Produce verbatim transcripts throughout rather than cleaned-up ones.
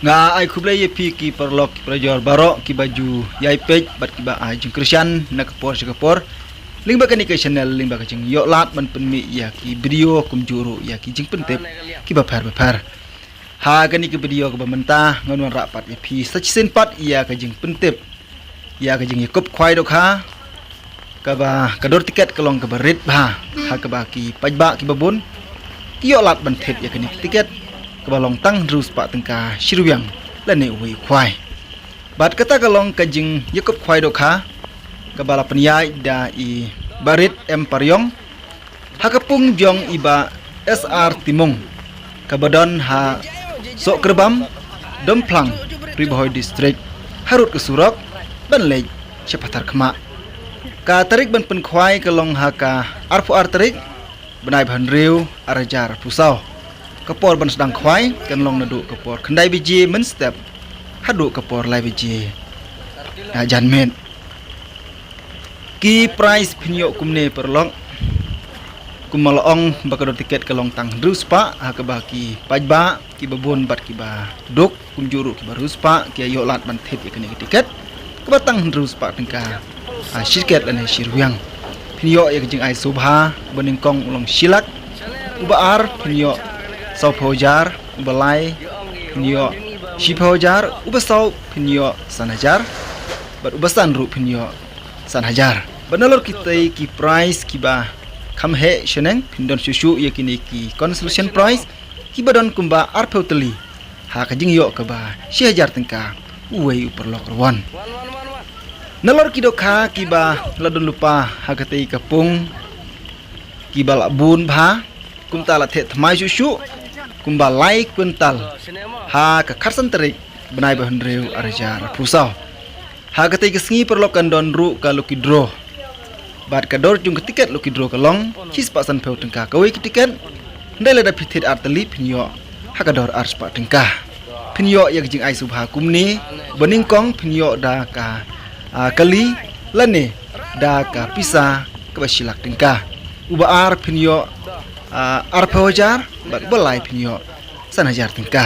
Nga ai khublei ïa phi ki paralok ki parajor baroh kiba ju ïai peit bad kiba ai jingkyrshan na ka por sha ka por lyngba kane ka channel, lyngba ka jingïoh lad ban pynmih ïa ki video kumjuh ruh ïa ki jingpyntip kiba pher ba pher. Ha kane ka video kaba mynta ngan wanrah pat ïa phi sa shisien pat ïa ka jingpyntip ïa ka jingïakup khwai dohkha, kaba ka dor tiket ka long kaba rit bha, ha kaba ki paidbah kiba bun ki ïoh lad ban thied ïa kane ka tiket kaba long tang hynriew spah tyngka shi ryngwiang lane uwei u khwai. Bad kata ka long ka jingïakup khwai dohkha kaba la pynïaid da i Barit M Pariong, ha ka pung jong i Bah S R Timung, kaba don ha Sohkyrbam, Domphlang, Ri Bhoi District, harud ka surok ban leit sha Patharkhmah. Ka tarik ban pynkhwai ka long ha ka arphew ar tarik bnai ba hynriew arhajar arphew saw. Ka por ban sdang khwai kan long naduh ka por khyndai baje mynstep haduh ka por lai baje na janmiet. Ki prize phin ïoh kumne paralok. Kumba la ong ba ka dor tiket ka long tang hynriew spah, ha kaba ki paidbah kiba bun bad kiba duk kumjuh ruh kiba riewspah ki ïoh lad ban thied ïa kane ka tiket kaba tang hynriew spah tyngka, ah, shi tiket lane shi ryngwiang. Phin ïoh ïa ka jingai sngewbha, uba nyngkong u long shi lak, uba ar phin ïoh sawphew hajar, uba lai phin ïoh shiphew hajar, uba saw phin ïoh san hajar, bad uba san ruh phin ïoh san hajar. Bad nalor kitei ki prize kiba kham heh shaneng phin don shuh shuh ïa kine ki consolation prize kiba don kumba arphew tylli, ha ka jingïoh kaba shi hajar tyngka uwei u paralok ruh wan. Nalor ki dohkha kiba la don lypa ha katei ka pung kiba la bun bha, kumta la theh thymmai shuh shuh kumba lai kwintal ha ka khatsan tarik bnai ba hynriew arhajar arphew saw. Ha katei ka sngi paralok kan don ruh ka lucky draw. Bad ka dor jong ka tiket lucky draw ka long shispah sanphew tyngka kawei ka tiket. Hynrei lada phi thied ar tylli phin ïoh ha ka dor arspah tyngka. Phin ïoh ïa ka jingai sngewbha kumne, uba nyngkong phin ïoh da ka, ah, kali lane da ka pisa kaba shi lak tyngka. Uba ar phin ïoh, ah, arphew hajar, bad uba lai phin ïoh san hajar tyngka.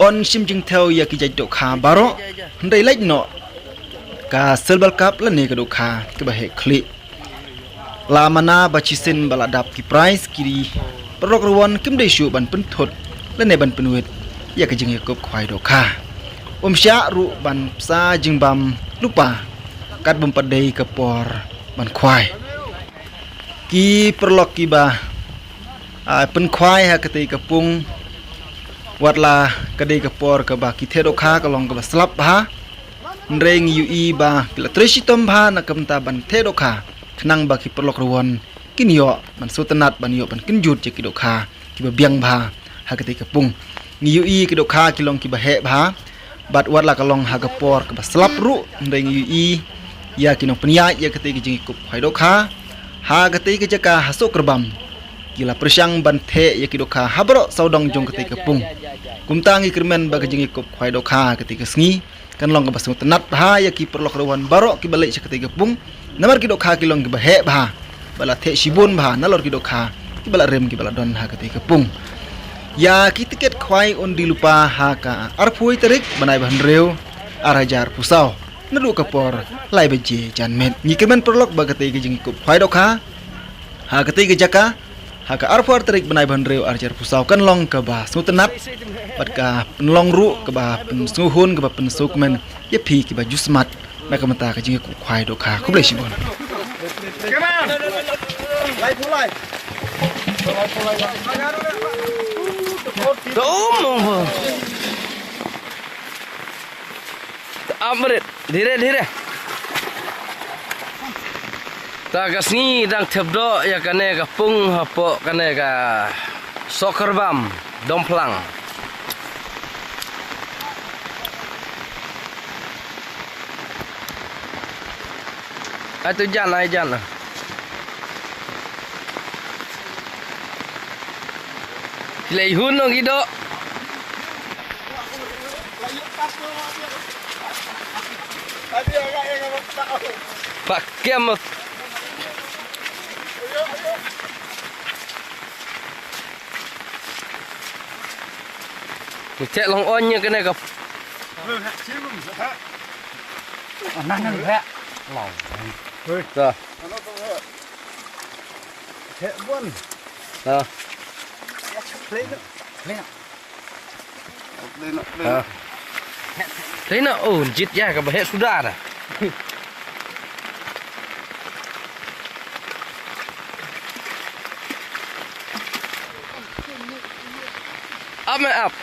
Yn shim jingthew ïa ki jait dohkha baroh, hynrei lait noh ka Silver Cup lane ka dohkha kaba heh khlieh. La mana ba shisien ba la dap ki prize, ki paralok ruh wan kim dei shuh ban pynthut lane ban pynwit ïa ka jingïakup khwai dohkha. Ym shah ruh ban bsa jingbam lypa katba ym pat dei ka por ban khwai. Ki paralok kiba, ah, pynkhwai ha katei ka pung, wat la ka dei ka por kaba ki theh dohkha ka long kaba slap bha. Hynrei ngi ïohi ba ki la trei shitom bha na ka bynta ban theh dohkha, khnang ba ki paralok ruh wan kin ïoh ban sngewtynnat, ban ïoh ban kynjut ïa ki dohkha kiba biang bha ha katei ka pung. Ngi ïohi ki dohkha ki long kiba heh bha. Bad wat la ka long ha ka por kaba slap ruh, hynrei ngi ïohi ïa ki nongpynïaid ïa katei ka jingïakup khwai dohkha ha katei ka jaka ha Sohkyrbam, ki la pyrshang ban theh ïa ki dohkha ha baroh sawdong jong katei ka pung. Kumta ngi kyrmen ba ka jingïakup khwai dohkha ha katei ka sngi kan long kaba sngewtynnat bha ïa ki paralok ruh wan baroh kiba leit sha katei ka pung. Namar ki dohkha ki long kiba heh bha, ba la theh shibun bha nalor ki dohkha kiba la rim kiba la don ha katei ka pung. Ïa ki tiket khwai yn die lypa ha ka arphew tarik bnai ba hynriew arhajar arphew saw, naduh ka por lai baje janmiet. Ngi kyrmen paralok ba katei ka jingïakup khwai dohkha ha katei ka jaka ha ka arphew ar tarik bnai ba hynriew arhajar arphew saw kan long kaba sngewtynnat bad ka pynlong ruh kaba pynsngewhun, kaba pynsngewkmen ïa phi kiba ju smat na ka bynta ka jingïakup khwai dohkha. Khublei shibun. Amrit, dhire dhire. Ta ka sngi dang thep doh ïa kane ka pung hapoh kane ka Sohkyrbam, Domphlang. Ai tu jan, ai jan. Ki la ïehun noh ki doh. Pak kem. Te long on ïa kane ka. Nang nang heh. Long. Heh. Ta. Heh bun. Ta. Play na. Play na. Play na. Play na. Play na. Oh, jit ïa ka ba heh suda da. Up man up.